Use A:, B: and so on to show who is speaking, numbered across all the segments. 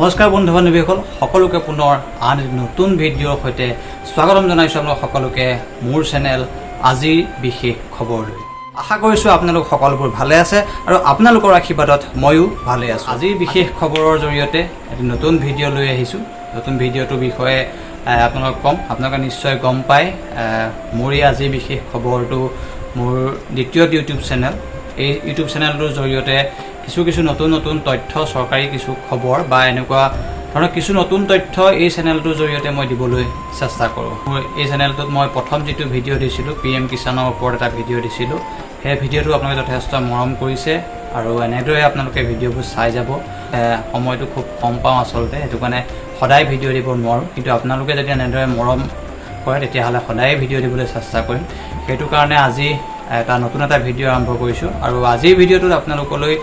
A: নমস্কাৰ বন্ধু বান্ধৱীসকল, সকলোকে পুনৰ আন এটি নতুন ভিডিঅ'ৰ সৈতে স্বাগতম জনাইছোঁ আপোনালোক সকলোকে মোৰ চেনেল আজিৰ বিশেষ খবৰলৈ। আশা কৰিছোঁ আপোনালোক সকলোবোৰ ভালে আছে আৰু আপোনালোকৰ আশীৰ্বাদত ময়ো ভালে আছোঁ। আজিৰ বিশেষ খবৰৰ জৰিয়তে এটি নতুন ভিডিঅ' লৈ আহিছোঁ। নতুন ভিডিঅ'টোৰ বিষয়ে আপোনালোকক ক'ম। আপোনালোকে নিশ্চয় গম পায়, মোৰ এই আজিৰ বিশেষ খবৰটো মোৰ দ্বিতীয় ইউটিউব চেনেল। এই ইউটিউব চেনেলটোৰ জৰিয়তে কিছু কিছু নতুন নতুন তথ্য, চৰকাৰী কিছু খবৰ বা এনেকুৱা ধৰণৰ কিছু নতুন তথ্য এই চেনেলটোৰ জৰিয়তে মই দিবলৈ চেষ্টা কৰোঁ। মোৰ এই চেনেলটোত মই প্ৰথম যিটো ভিডিঅ' দিছিলোঁ, পিএম কিষাণৰ ওপৰত এটা ভিডিঅ' দিছিলোঁ। সেই ভিডিঅ'টো আপোনালোকে যথেষ্ট মৰম কৰিছে আৰু এনেদৰে আপোনালোকে ভিডিঅ'বোৰ চাই যাব। সময়টো খুব কম পাওঁ আচলতে, সেইটো কাৰণে সদায় ভিডিঅ' দিব নোৱাৰোঁ। কিন্তু আপোনালোকে যদি এনেদৰে মৰম কৰে, তেতিয়াহ'লে সদায়ে ভিডিঅ' দিবলৈ চেষ্টা কৰিম। সেইটো কাৰণে আজি এটা নতুন এটা ভিডিঅ' আৰম্ভ কৰিছোঁ আৰু আজিৰ ভিডিঅ'টোত আপোনালোকলৈ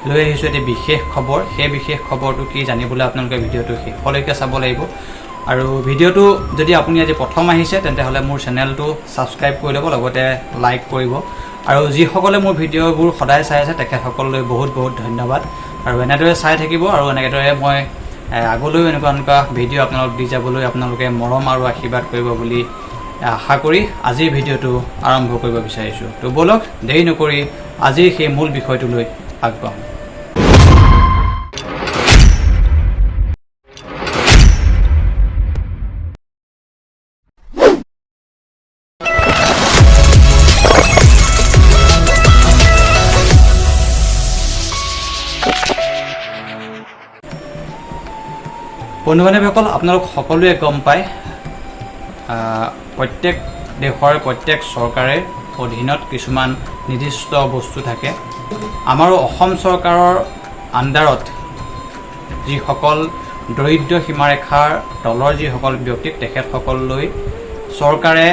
A: লৈ আহিছোঁ এটি বিশেষ খবৰ। সেই বিশেষ খবৰটো কি জানিবলৈ আপোনালোকে ভিডিঅ'টো শেষলৈকে চাব লাগিব। আৰু ভিডিঅ'টো যদি আপুনি আজি প্ৰথম আহিছে, তেন্তে হ'লে মোৰ চেনেলটো ছাবস্ক্ৰাইব কৰি ল'ব, লগতে লাইক কৰিব। আৰু যিসকলে মোৰ ভিডিঅ'বোৰ সদায় চাই আছে, তেখেতসকললৈ বহুত বহুত ধন্যবাদ। আৰু এনেদৰে চাই থাকিব আৰু এনেদৰে মই আগলৈও এনেকুৱা এনেকুৱা ভিডিঅ' আপোনালোক দি যাবলৈ আপোনালোকে মৰম আৰু আশীৰ্বাদ কৰিব বুলি আশা কৰি আজিৰ ভিডিঅ'টো আৰম্ভ কৰিব বিচাৰিছোঁ। তো ব'লক, দেৰি নকৰি আজিৰ সেই মূল বিষয়টোলৈ আগবাঢ়োঁ। বন্ধু বান্ধৱীসকল, আপোনালোক সকলোৱে গম পায়, প্ৰত্যেক দেশৰ প্ৰত্যেক চৰকাৰে অধীনত কিছুমান নিৰ্দিষ্ট বস্তু থাকে। আমাৰো অসম চৰকাৰৰ আণ্ডাৰত যিসকল দৰিদ্ৰ সীমাৰেখাৰ তলৰ যিসকল ব্যক্তিক, তেখেতসকললৈ চৰকাৰে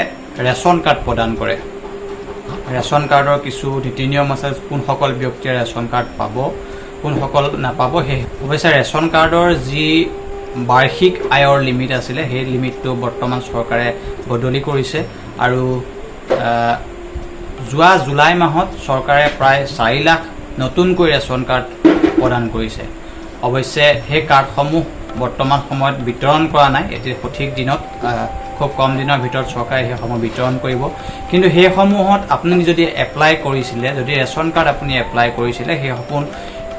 A: ৰেচন কাৰ্ড প্ৰদান কৰে। ৰেচন কাৰ্ডৰ কিছু নীতি নিয়ম আছে, কোনসকল ব্যক্তিয়ে ৰেচন কাৰ্ড পাব, কোনসকল নাপাব। সেই অৱশ্যে ৰেচন কাৰ্ডৰ যি বাৰ্ষিক আয়ৰ লিমিট আছিলে, সেই লিমিটটো বৰ্তমান চৰকাৰে বদলি কৰিছে। আৰু যোৱা জুলাই মাহত চৰকাৰে প্ৰায় 4 লাখ নতুনকৈ ৰেচন কাৰ্ড প্ৰদান কৰিছে। অৱশ্যে সেই কাৰ্ডসমূহ বৰ্তমান সময়ত বিতৰণ কৰা নাই। এতিয়া সঠিক দিনত, খুব কম দিনৰ ভিতৰত চৰকাৰে সেইসমূহ বিতৰণ কৰিব। কিন্তু সেইসমূহত আপুনি যদি এপ্লাই কৰিছিলে, যদি ৰেচন কাৰ্ড আপুনি এপ্লাই কৰিছিলে, সেই সপোন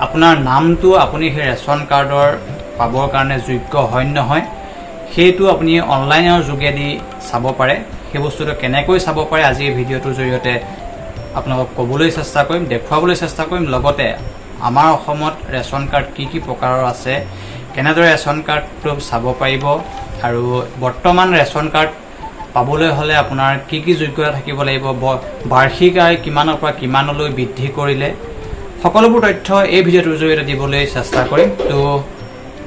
A: আপোনাৰ নামটো আপুনি সেই ৰেচন কাৰ্ডৰ পাবৰ কাৰণে যোগ্য হয় নহয়, সেইটো আপুনি অনলাইনৰ যোগেদি চাব পাৰে। সেই বস্তুটো কেনেকৈ চাব পাৰে, আজি এই ভিডিঅ'টোৰ জৰিয়তে আপোনালোকক ক'বলৈ চেষ্টা কৰিম, দেখুৱাবলৈ চেষ্টা কৰিম। লগতে আমাৰ অসমত ৰেচন কাৰ্ড কি কি প্ৰকাৰৰ আছে, কেনেদৰে ৰেচন কাৰ্ডটো চাব পাৰিব আৰু বৰ্তমান ৰেচন কাৰ্ড পাবলৈ হ'লে আপোনাৰ কি কি যোগ্যতা থাকিব লাগিব, বাৰ্ষিক আয় কিমানৰ পৰা কিমানলৈ বৃদ্ধি কৰিলে, সকলোবোৰ তথ্য এই ভিডিঅ'টোৰ জৰিয়তে দিবলৈ চেষ্টা কৰিম। তো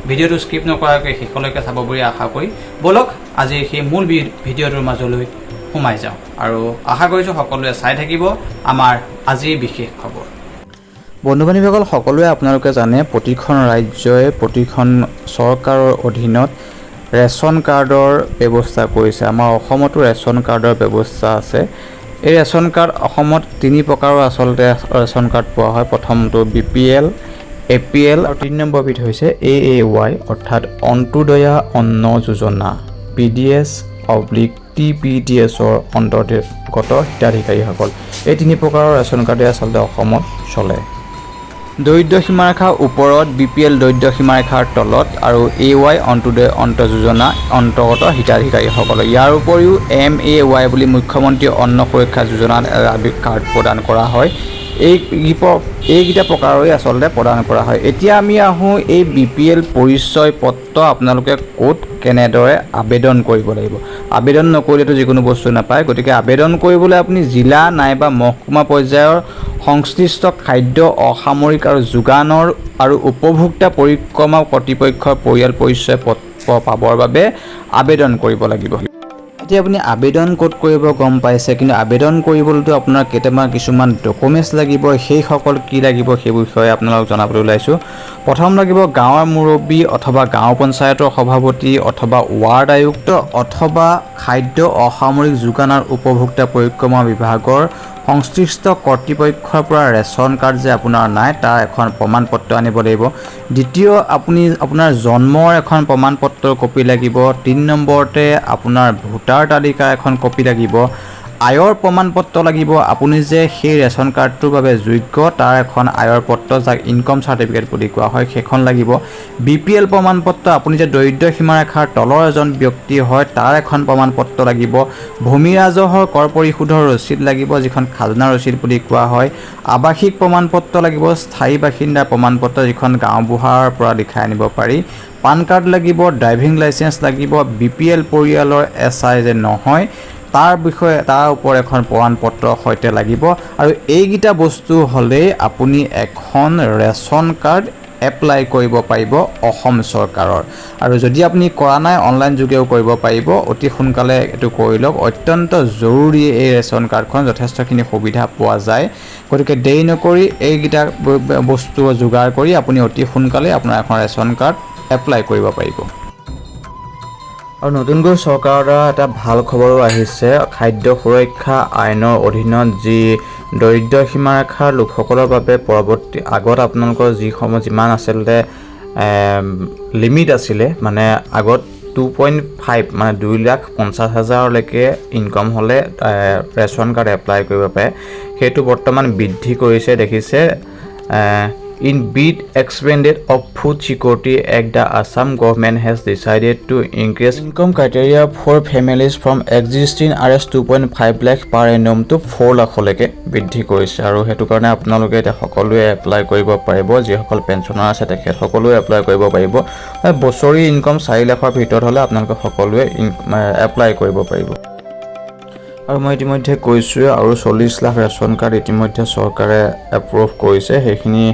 A: ভিডিঅ'টো স্কিপ নকৰাকৈ শেষলৈকে চাব বুলি আশা কৰি ব'লক, আজি সেই মূল ভিডিঅ'টোৰ মাজলৈ সোমাই যাওঁ। আৰু আশা কৰিছোঁ সকলোৱে চাই থাকিব আমাৰ আজিৰ বিশেষ খবৰ। বন্ধু বান্ধৱীসকল, সকলোৱে আপোনালোকে জানে, প্ৰতিখন ৰাজ্যই প্ৰতিখন চৰকাৰৰ অধীনত ৰেচন কাৰ্ডৰ ব্যৱস্থা কৰিছে। আমাৰ অসমতো ৰেচন কাৰ্ডৰ ব্যৱস্থা আছে। এই ৰেচন কাৰ্ড অসমত তিনি প্ৰকাৰৰ আচলতে ৰেচন কাৰ্ড পোৱা হয়। প্ৰথমটো বিপিএল, এপিএল আৰু তিনি নম্বৰবিধ হৈছে এএৱাই, অৰ্থাৎ অন্ত্যোদয়া অন্ন যোজনা, পিডিএছ অব্লিক টিপিডিএছৰ অন্তৰ্গত হিতাধিকাৰীসকল। এই তিনি প্ৰকাৰৰ ৰেচন কাৰ্ডে আচলতে অসমত চলে। দৰিদ্ৰ সীমাৰেখাৰ ওপৰত বিপিএল, দৰিদ্ৰ সীমাৰেখাৰ তলত আৰু এ ৱাই অন্ত্যোদয় অন্ন যোজনা অন্তৰ্গত হিতাধিকাৰীসকল। ইয়াৰ উপৰিও এমএৱাই বুলি মুখ্যমন্ত্ৰী অন্ন সুৰক্ষা যোজনাত কাৰ্ড প্ৰদান কৰা হয়। এইকেইটা প্ৰকাৰৰে আচলতে প্ৰদান কৰা হয়। এতিয়া আমি আহোঁ এই বিপিএল পৰিচয় পত্ৰ আপোনালোকে ক'ত কেনেদৰে আবেদন কৰিব লাগিব। আবেদন নকৰিলেতো যিকোনো বস্তু নাপায়। গতিকে আবেদন কৰিবলৈ আপুনি জিলা নাইবা মহকুমা পৰ্যায়ৰ সংশ্লিষ্ট খাদ্য, অসামৰিক আৰু যোগানৰ আৰু উপভোক্তা পৰিক্ৰমা কৰ্তৃপক্ষৰ পৰিয়াল পৰিচয় পত্ৰ পাবৰ বাবে আবেদন কৰিব লাগিব। এতিয়া আপুনি আবেদন ক'ত কৰিব গম পাইছে, কিন্তু আবেদন কৰিবলৈতো আপোনাৰ কেইটামান কিছুমান ডকুমেণ্টছ লাগিব। সেইসকল কি লাগিব সেই বিষয়ে আপোনালোকক জনাবলৈ ওলাইছোঁ। প্ৰথম লাগিব গাঁৱৰ মুৰব্বী অথবা গাঁও পঞ্চায়তৰ সভাপতি অথবা ৱাৰ্ড আয়ুক্ত অথবা খাদ্য, অসামৰিক যোগান আৰু উপভোক্তা পৰিক্ৰমা বিভাগৰ সংশ্লিষ্ট কৰ্তৃপক্ষৰ পৰা ৰেচন কাৰ্ড যে আপোনাৰ নাই, তাৰ এখন প্ৰমাণ পত্ৰ আনিব লাগিব। দ্বিতীয়, আপুনি আপোনাৰ জন্মৰ এখন প্ৰমাণ পত্ৰৰ কপি লাগিব। তিনি নম্বৰতে আপোনাৰ ভোটাৰ তালিকাৰ এখন কপি লাগিব। আয়ৰ প্ৰমাণ পত্ৰ লাগিব। আপুনি যে সেই ৰেচন কাৰ্ডটোৰ বাবে যোগ্য, তাৰ এখন আয়ৰ পত্ৰ, যাক ইনকম চাৰ্টিফিকেট বুলি কোৱা হয়, সেইখন লাগিব। বিপিএল প্ৰমাণ পত্ৰ, আপুনি যে দৰিদ্ৰ সীমাৰেখাৰ তলৰ এজন ব্যক্তি হয়, তাৰ এখন প্ৰমাণ পত্ৰ লাগিব। ভূমি ৰাজহৰ কৰ পৰিশোধৰ ৰচিদ লাগিব, যিখন খাজনা ৰচিদ বুলি কোৱা হয়। আৱাসিক প্ৰমাণ পত্ৰ লাগিব, স্থায়ী বাসিন্দাৰ প্ৰমাণ পত্ৰ, যিখন গাঁওবুঢ়াৰ পৰা লিখাই আনিব পাৰি। পান কাৰ্ড লাগিব, ড্ৰাইভিং লাইচেঞ্চ লাগিব। বিপিএল পৰিয়ালৰ এছ I যে নহয়, তাৰ বিষয়ে তাৰ ওপৰত এখন প্ৰমাণ পত্ৰৰ সৈতে লাগিব। আৰু এইকেইটা বস্তু হ'লেই আপুনি এখন ৰেচন কাৰ্ড এপ্লাই কৰিব পাৰিব অসম চৰকাৰৰ। আৰু যদি আপুনি কৰা নাই, অনলাইন যোগেও কৰিব পাৰিব। অতি সোনকালে এইটো কৰি লওক, অত্যন্ত জৰুৰী। এই ৰেচন কাৰ্ডখন যথেষ্টখিনি সুবিধা পোৱা যায়। গতিকে দেৰি নকৰি এইকেইটা বস্তু যোগাৰ কৰি আপুনি অতি সোনকালে আপোনাৰ এখন ৰেচন কাৰ্ড এপ্লাই কৰিব পাৰিব। আৰু নতুনকৈ চৰকাৰৰ দ্বাৰা এটা ভাল খবৰো আহিছে। খাদ্য সুৰক্ষা আইনৰ অধীনত যি দৰিদ্ৰ সীমাৰেখাৰ লোকসকলৰ বাবে পৰৱৰ্তী আগত আপোনালোকৰ যিসমূহ যিমান আচলতে লিমিট আছিলে, মানে আগত 2.5, মানে 2,50,000লৈকে ইনকম হ'লে ৰেচন কাৰ্ড এপ্লাই কৰিব পাৰে, সেইটো বৰ্তমান বৃদ্ধি কৰিছে। দেখিছে, "In bid expanded of food security act, the Assam government has decided to increase income criteria for families from existing Rs 2.5 lakh per annum to 4 লাখলৈকে বৃদ্ধি কৰিছে। আৰু সেইটো কাৰণে আপোনালোকে এতিয়া সকলোৱে এপ্লাই কৰিব পাৰিব। যিসকল পেঞ্চনাৰ আছে, তেখেতসকলেও এপ্লাই কৰিব পাৰিব। বছৰি ইনকম 4 লাখৰ ভিতৰত হ'লে আপোনালোকে সকলোৱে এপ্লাই কৰিব পাৰিব। আৰু মই ইতিমধ্যে কৈছোঁৱে, আৰু 40 লাখ ৰেচন কাৰ্ড ইতিমধ্যে চৰকাৰে এপ্ৰুভ কৰিছে। সেইখিনি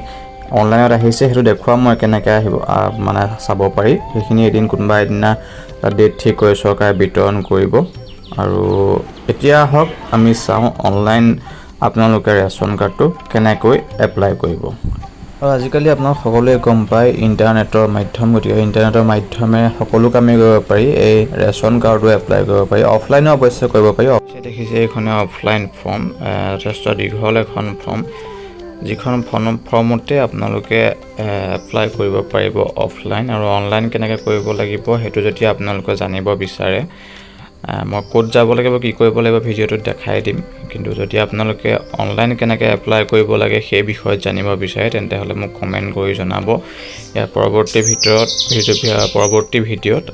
A: অনলাইনত আহিছে, সেইটো দেখুৱাম মই কেনেকৈ আহিব, মানে চাব পাৰি। সেইখিনি এদিন কোনোবা এদিনা ডেট ঠিক কৰি চৰকাৰে বিতৰণ কৰিব। আৰু এতিয়া আহক আমি চাওঁ, অনলাইন আপোনালোকে ৰেচন কাৰ্ডটো কেনেকৈ এপ্লাই কৰিব। আৰু আজিকালি আপোনালোক সকলোৱে গম পায় ইণ্টাৰনেটৰ মাধ্যম। গতিকে ইণ্টাৰনেটৰ মাধ্যমেৰে সকলো কামেই কৰিব পাৰি। এই ৰেচন কাৰ্ডো এপ্লাই কৰিব পাৰি, অফলাইনো অৱশ্যে কৰিব পাৰি। দেখিছে, এইখনে অফলাইন ফৰ্ম, যথেষ্ট দীঘল এখন ফৰ্ম, যিখন ফৰ্মতে আপোনালোকে এপ্লাই কৰিব পাৰিব অফলাইন। আৰু অনলাইন কেনেকৈ কৰিব লাগিব, সেইটো যদি আপোনালোকে জানিব বিচাৰে, মই ক'ত যাব লাগিব, কি কৰিব লাগিব, ভিডিঅ'টোত দেখাই দিম। কিন্তু যদি আপোনালোকে অনলাইন কেনেকৈ এপ্লাই কৰিব লাগে, সেই বিষয়ত জানিব বিচাৰে, তেন্তে হ'লে মোক কমেণ্ট কৰি জনাব। ইয়াৰ পৰৱৰ্তী ভিডিঅ'ত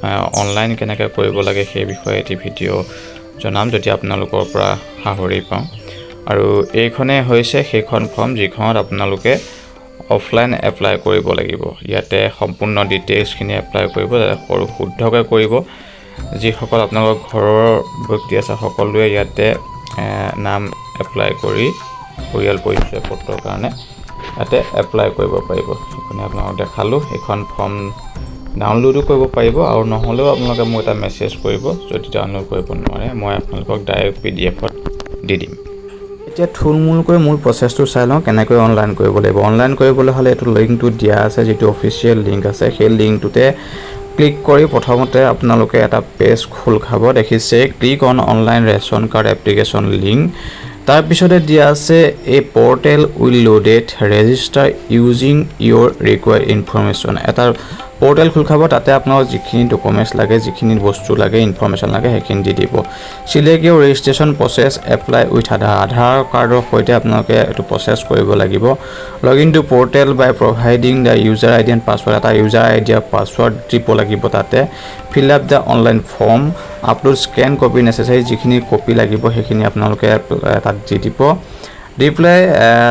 A: অনলাইন কেনেকৈ কৰিব লাগে, সেই বিষয়ে এটি ভিডিঅ' জনাম, যদি আপোনালোকৰ পৰা সঁহাৰি পাওঁ। আৰু এইখনেই হৈছে সেইখন ফৰ্ম, যিখনত আপোনালোকে অফলাইন এপ্লাই কৰিব লাগিব। ইয়াতে সম্পূৰ্ণ ডিটেইলছখিনি এপ্লাই কৰিব, যাতে সৰু শুদ্ধকৈ কৰিব। যিসকল আপোনালোকৰ ঘৰৰ ব্যক্তি আছে, সকলোৱে ইয়াতে নাম এপ্লাই কৰি পৰিয়াল পৰিচয় পত্ৰৰ কাৰণে ইয়াতে এপ্লাই কৰিব পাৰিব। সেইখনে আপোনালোকক দেখালোঁ। এইখন ফৰ্ম ডাউনলোডো কৰিব পাৰিব আৰু নহ'লেও আপোনালোকে মোক এটা মেছেজ কৰিব। যদি ডাউনলোড কৰিব নোৱাৰে, মই আপোনালোকক ডাইৰেক্ট পিডিএফত দি দিম। এতিয়া থুলমূলকৈ মূল প্ৰচেছটো চাই লওঁ, কেনেকৈ অনলাইন কৰিব লাগিব। অনলাইন কৰিবলৈ হ'লে এইটো লিংকটো দিয়া আছে, যিটো অফিচিয়েল লিংক আছে, সেই লিংকটোতে ক্লিক কৰি প্ৰথমতে আপোনালোকে এটা পেজ খোল খাব। দেখিছে, "Click on online ration card application link"। তাৰপিছতে দিয়া আছে, "A portal will loaded, register using your required information"। এটা পৰ্টেল খোল খাব, তাতে আপোনালোক যিখিনি ডকুমেণ্টছ লাগে, যিখিনি বস্তু লাগে, ইনফৰ্মেশ্যন লাগে, সেইখিনি দি দিব। "Select your registration process, apply with Aadhaar"। আধাৰ কাৰ্ডৰ সৈতে আপোনালোকে এইটো প্ৰচেছ কৰিব লাগিব। "Log in to portal by providing the user ID and password"। এটা ইউজাৰ আই ডি আৰু পাছৱৰ্ড দিব লাগিব তাতে। "Fill up the online form, upload scan copy necessary"। যিখিনি কপি লাগিব, সেইখিনি আপোনালোকে তাত দি দিব। দি পেলাই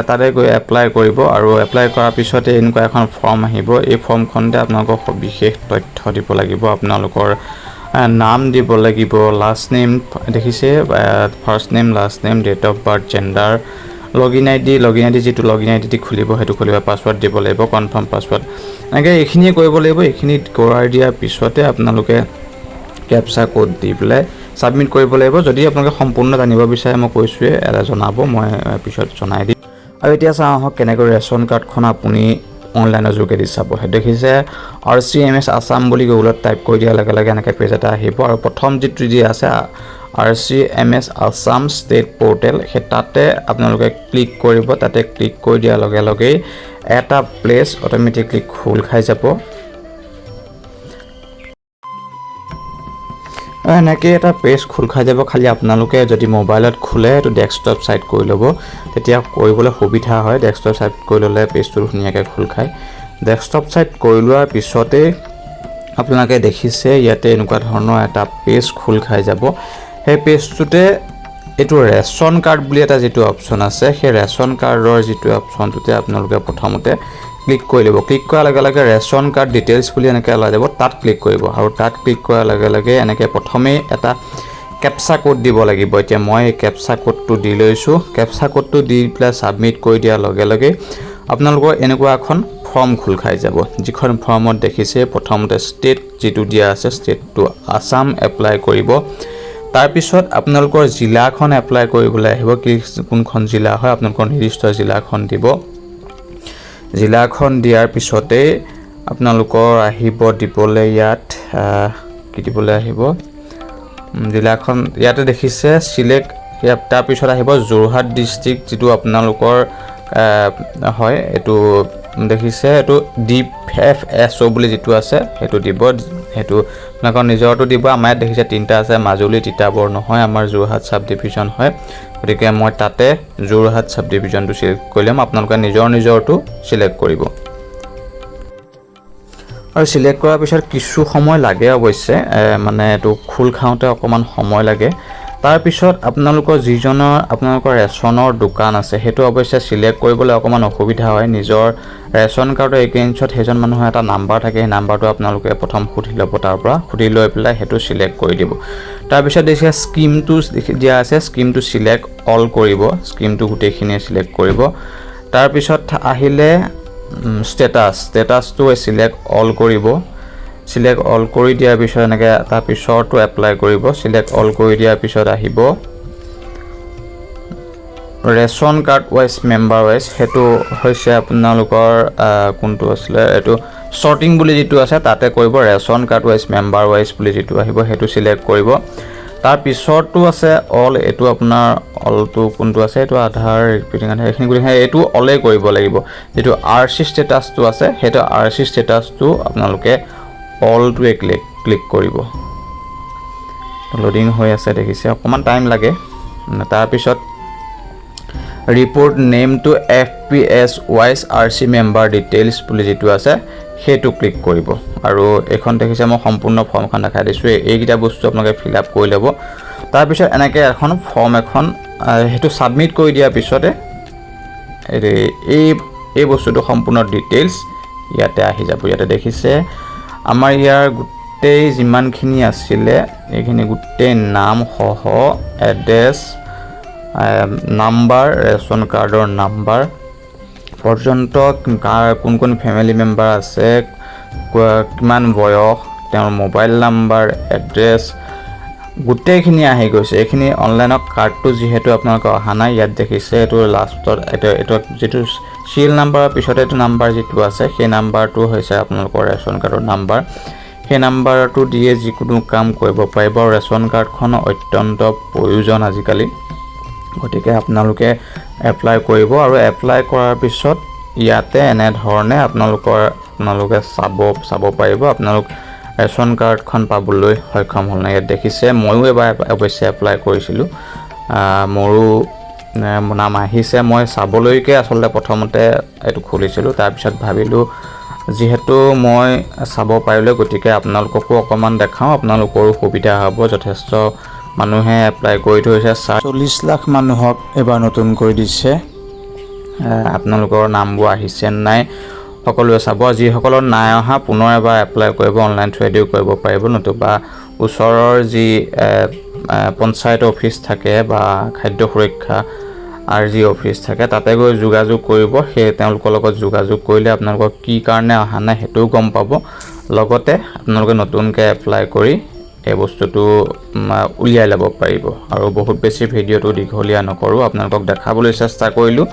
A: তাতে গৈ এপ্লাই কৰিব। আৰু এপ্লাই কৰাৰ পিছতে এনেকুৱা এখন ফৰ্ম আহিব। এই ফৰ্মখনতে আপোনালোকক বিশেষ তথ্য দিব লাগিব। আপোনালোকৰ নাম দিব লাগিব, লাষ্ট নেম, দেখিছে, first name, last name, date of birth, gender, login ID। Login ID, যিটো লগ ইন আই ডি খুলিব, সেইটো খুলিব, পাছৱৰ্ড দিব লাগিব, কনফাৰ্ম পাছৱৰ্ড, এনেকৈ এইখিনিয়ে কৰিব লাগিব। এইখিনি কৰাই দিয়াৰ পিছতে আপোনালোকে কেপচা ক'ড দি পেলাই ছাবমিট কৰিব লাগিব। যদি আপোনালোকে সম্পূৰ্ণ জানিব বিচাৰে, মই কৈছোঁৱে, এটা জনাব, মই পিছত জনাই দিম। আৰু এতিয়া চাওঁ আহক, কেনেকৈ ৰেচন কাৰ্ডখন আপুনি
B: অনলাইনৰ যোগেদি চাব। সেইটো দেখিছে, আৰচিএমএছ আছাম বুলি গুগলত টাইপ কৰি দিয়াৰ লগে লগে এনেকৈ পেজ এটা আহিব আৰু প্ৰথম যিটো দিয়া আছে আৰচিএমএছ আছাম ষ্টেট পৰ্টেল, সেই তাতে আপোনালোকে ক্লিক কৰিব। তাতে ক্লিক কৰি দিয়াৰ লগে লগেই এটা প্লেচ অট'মেটিকলি খোল খাই যাব আৰু এনেকৈ এটা পেজ খোল খাই যাব। খালি আপোনালোকে যদি মোবাইলত খোলে, এইটো ডেস্কটপ ছাইট কৰি ল'ব, তেতিয়া কৰিবলৈ সুবিধা হয়। ডেস্কটপ ছাইট কৰি ল'লে পেজটো ধুনীয়াকৈ খোল খায়। ডেস্কটপ ছাইট কৰি লোৱাৰ পিছতেই আপোনালোকে দেখিছে, ইয়াতে এনেকুৱা ধৰণৰ এটা পেজ খোল খাই যাব। সেই পেজটোতে এইটো ৰেচন কাৰ্ড বুলি এটা যিটো অপশ্যন আছে, সেই ৰেচন কাৰ্ডৰ যিটো অপশ্যনটোতে আপোনালোকে প্ৰথমতে ক্লিক কৰি ল'ব। ক্লিক কৰাৰ লগে লগে ৰেচন কাৰ্ড ডিটেইলছ বুলি এনেকৈ ওলাই যাব, তাত ক্লিক কৰিব আৰু তাত ক্লিক কৰাৰ লগে লগে এনেকৈ প্ৰথমেই এটা কেপচা কোড দিব লাগিব। এতিয়া মই এই কেপচা কোডটো দি লৈছোঁ। কেপচা কোডটো দি পেলাই ছাবমিট কৰি দিয়াৰ লগে লগে আপোনালোকৰ এনেকুৱা এখন ফৰ্ম খোল খাই যাব, যিখন ফৰ্মত দেখিছে প্ৰথমতে ষ্টেট যিটো দিয়া আছে, ষ্টেটটো আছাম এপ্লাই কৰিব। তাৰপিছত আপোনালোকৰ জিলাখন এপ্লাই কৰিবলৈ আহিব, কি কোনখন জিলা হয়, আপোনালোকৰ নিৰ্দিষ্ট জিলাখন দিব। জিলাখন দিয়াৰ পিছতেই আপোনালোকৰ আহিব দিবলৈ ইয়াত কি দিবলৈ আহিব? জিলাখন ইয়াতে দেখিছে চিলেক্ট। ইয়াত তাৰপিছত আহিব যোৰহাট ডিষ্ট্ৰিক্ট, যিটো আপোনালোকৰ হয়। এইটো দেখিছে, এইটো ডিএফএছঅ' বুলি যিটো আছে সেইটো দিব। সেইটো আপোনালোকৰ নিজৰটো দিব। আমাৰ ইয়াত দেখিছে তিনিটা আছে, মাজুলী, তিতাবৰ। নহয়, আমাৰ যোৰহাট চাব ডিভিজন হয়, গতিকে মই তাতে যোৰহাট চাব ডিভিজনটো চিলেক্ট কৰি ল'ম। আপোনালোকে নিজৰ নিজৰটো চিলেক্ট কৰিব আৰু চিলেক্ট কৰাৰ পিছত কিছু সময় লাগে অৱশ্যে, মানে এইটো খোল খাওঁতে অকণমান সময় লাগে। তাৰপিছত আপোনালোকৰ যিজনৰ আপোনালোকৰ ৰেচনৰ দোকান আছে, সেইটো অৱশ্যে চিলেক্ট কৰিবলৈ অকণমান অসুবিধা হয়। নিজৰ ৰেচন কাৰ্ডৰ এগেইনষ্টত সেইজন মানুহৰ এটা নাম্বাৰ থাকে, সেই নাম্বাৰটো আপোনালোকে প্ৰথম সুধি ল'ব। তাৰ পৰা সুধি লৈ পেলাই সেইটো চিলেক্ট কৰি দিব। তাৰপিছত দেখিছে স্কীমটো দিয়া আছে, স্কীমটো চিলেক্ট অল কৰিব, স্কীমটো গোটেইখিনিয়ে চিলেক্ট কৰিব। তাৰপিছত আহিলে ষ্টেটাছ, ষ্টেটাছটো চিলেক্ট অল কৰিব। চিলেক্ট অল কৰি দিয়াৰ পিছত এনেকৈ তাৰ পিছৰটো এপ্লাই কৰিব। চিলেক্ট অল কৰি দিয়াৰ পিছত আহিব ration card wise, member wise. সেইটো হৈছে আপোনালোকৰ কোনটো আছিলে, এইটো শ্বৰ্টিং বুলি যিটো আছে তাতে কৰিব। Ration card wise, member wise বুলি যিটো আহিব সেইটো চিলেক্ট কৰিব। তাৰ পিছৰটো আছে অল। এইটো আপোনাৰ অলটো কোনটো আছে? এইটো আধাৰ ৰিপিটিং আধাৰ, এইখিনি গোটেইখিনি এইটো অলেই কৰিব লাগিব। যিটো আৰচি ষ্টেটাছটো আছে, সেইটো আৰচি ষ্টেটাছটো আপোনালোকে অলটোৱে ক্লিক ক্লিক কৰিব। লোডিং হৈ আছে, দেখিছে, অকণমান টাইম লাগে। তাৰপিছত report নেমটো FPS wise RC member details বুলি যিটো আছে সেইটো ক্লিক কৰিব। আৰু এইখন দেখিছে, মই সম্পূৰ্ণ ফৰ্মখন দেখাই দিছোঁ। এইকেইটা বস্তু আপোনালোকে ফিল আপ কৰি ল'ব। তাৰপিছত এনেকৈ এখন ফৰ্ম এখন সেইটো ছাবমিট কৰি দিয়াৰ পিছতে এই এই বস্তুটো সম্পূৰ্ণ ডিটেইলছ ইয়াতে আহি যাব। ইয়াতে দেখিছে, আমাৰ ইয়াৰ গোটেই যিমানখিনি আছিলে এইখিনি গোটেই নামসহ এড্ৰেছ, নাম্বাৰ, ৰেচন কাৰ্ডৰ নাম্বাৰ পৰ্যন্ত, কাৰ কোন কোন ফেমিলি মেম্বাৰ আছে, কিমান বয়স, তেওঁৰ মোবাইল নাম্বাৰ, এড্ৰেছ, গোটেইখিনি আহি গৈছে। এইখিনি অনলাইনত কাৰ্ডটো যিহেতু আপোনালোকৰ অহা নাই, ইয়াত দেখিছে এইটো লাষ্টত এইটো যিটো চিৰিয়েল নাম্বাৰৰ পিছতে এইটো নাম্বাৰ যিটো আছে, সেই নাম্বাৰটো হৈছে আপোনালোকৰ ৰেচন কাৰ্ডৰ নাম্বাৰ। সেই নাম্বাৰটো দিয়ে যিকোনো কাম কৰিব পাৰিব। আৰু ৰেচন কাৰ্ডখন অত্যন্ত প্ৰয়োজন আজিকালি, গতিকে আপোনালোকে এপ্লাই কৰিব। আৰু এপ্লাই কৰাৰ পিছত ইয়াতে এনেধৰণে আপোনালোকে চাব চাব পাৰিব, আপোনালোক ৰেচন কাৰ্ডখন পাবলৈ সক্ষম হ'ল নাই। ইয়াত দেখিছে, ময়ো এবাৰ অৱশ্যে এপ্লাই কৰিছিলোঁ, মোৰো নাম আহিছে। মই চাবলৈকে আচলতে প্ৰথমতে এইটো খুলিছিলোঁ। তাৰপিছত ভাবিলোঁ, যিহেতু মই চাব পাৰিলোঁ, গতিকে আপোনালোককো অকণমান দেখাওঁ, আপোনালোকৰো সুবিধা হ'ব। যথেষ্ট মানুহে এপ্লাই কৰি থৈছে।
C: 40 লাখ মানুহক এবাৰ নতুনকৈ দিছে।
B: আপোনালোকৰ নামবোৰ আহিছে নাই সকলোৱে চাব। যিসকলৰ নাই অহা, পুনৰ এবাৰ এপ্লাই কৰিব, অনলাইন থ্ৰুৱেদিও কৰিব পাৰিব, নতুবা ওচৰৰ যি পঞ্চায়ত অফিচ থাকে বা খাদ্য সুৰক্ষা যি অফিচ থাকে তাতে গৈ যোগাযোগ কৰিব। সেই তেওঁলোকৰ লগত যোগাযোগ কৰিলে আপোনালোকৰ কি কাৰণে অহা নাই সেইটোও গম পাব, লগতে আপোনালোকে নতুনকৈ এপ্লাই কৰি এই বস্তুটো উলিয়াই ল'ব পাৰিব। আৰু বহুত বেছি ভিডিঅ'টো দীঘলীয়া নকৰোঁ, আপোনালোকক দেখাবলৈ চেষ্টা কৰিলোঁ।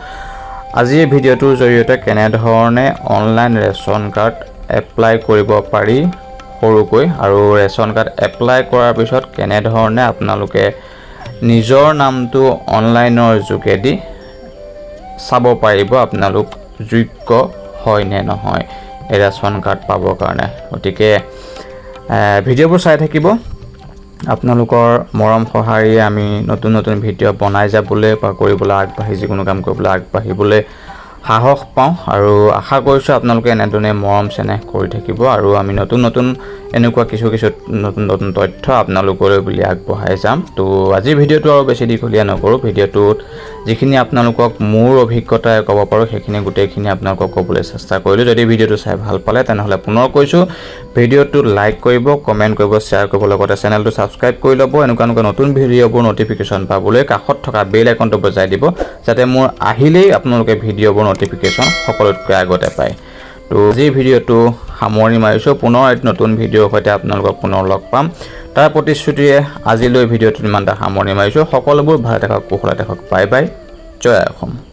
B: আজি এই ভিডিঅ'টোৰ জৰিয়তে কেনেধৰণে অনলাইন ৰেচন কাৰ্ড এপ্লাই কৰিব পাৰি সৰুকৈ আৰু ৰেচন কাৰ্ড এপ্লাই কৰাৰ পিছত কেনেধৰণে আপোনালোকে নিজৰ নামটো অনলাইনৰ যোগেদি চাব পাৰিব, আপোনালোক যোগ্য হয় নে নহয় এই ৰেচন কাৰ্ড পাবৰ কাৰণে। গতিকে ভিডিঅ'বোৰ চাই থাকিব। আপোনালোকৰ মৰম সঁহাৰিয়ে আমি নতুন নতুন ভিডিঅ' বনাই যাবলৈ বা কৰিবলৈ আগবাঢ়ি, যিকোনো কাম কৰিবলৈ আগবাঢ়িবলৈ সাহস পাওঁ আৰু আশা কৰিছোঁ আপোনালোকে এনেধৰণে মৰম চেনেহ কৰি থাকিব আৰু আমি নতুন নতুন এনেকুৱা কিছু কিছু নতুন নতুন তথ্য আপোনালোকলৈ বুলি আগবঢ়াই যাম। তো আজিৰ ভিডিঅ'টো আৰু বেছি দীঘলীয়া নকৰোঁ। ভিডিঅ'টোত যিখিনি আপোনালোকক মোৰ অভিজ্ঞতাৰে ক'ব পাৰোঁ, সেইখিনি গোটেইখিনি আপোনালোকক ক'বলৈ চেষ্টা কৰিলোঁ। যদি ভিডিঅ'টো চাই ভাল পালে, তেনেহ'লে পুনৰ কৈছোঁ, ভিডিঅ'টো লাইক কৰিব, কমেণ্ট কৰিব, শ্বেয়াৰ কৰিব, লগতে চেনেলটো ছাবস্ক্ৰাইব কৰি ল'ব। এনেকুৱা এনেকুৱা নতুন ভিডিঅ'বোৰ ন'টিফিকেশ্যন পাবলৈ কাষত থকা বেল আইকনটো বজাই দিব, যাতে মোৰ আহিলেই আপোনালোকে ভিডিঅ'বোৰ ন'টিফিকেশ্যন সকলোতকৈ আগতে পায়। তো আজিৰ ভিডিঅ'টো সামৰণি মাৰিছোঁ। পুনৰ এটি নতুন ভিডিঅ'ৰ সৈতে আপোনালোকক পুনৰ লগ পাম, তাৰ প্ৰতিশ্ৰুতিৰে আজিলৈ ভিডিঅ'টো ইমানটা সামৰণি মাৰিছোঁ। সকলোবোৰ ভালে থাকক, কুশলে থাকক। বাই বাই, জয় অসম।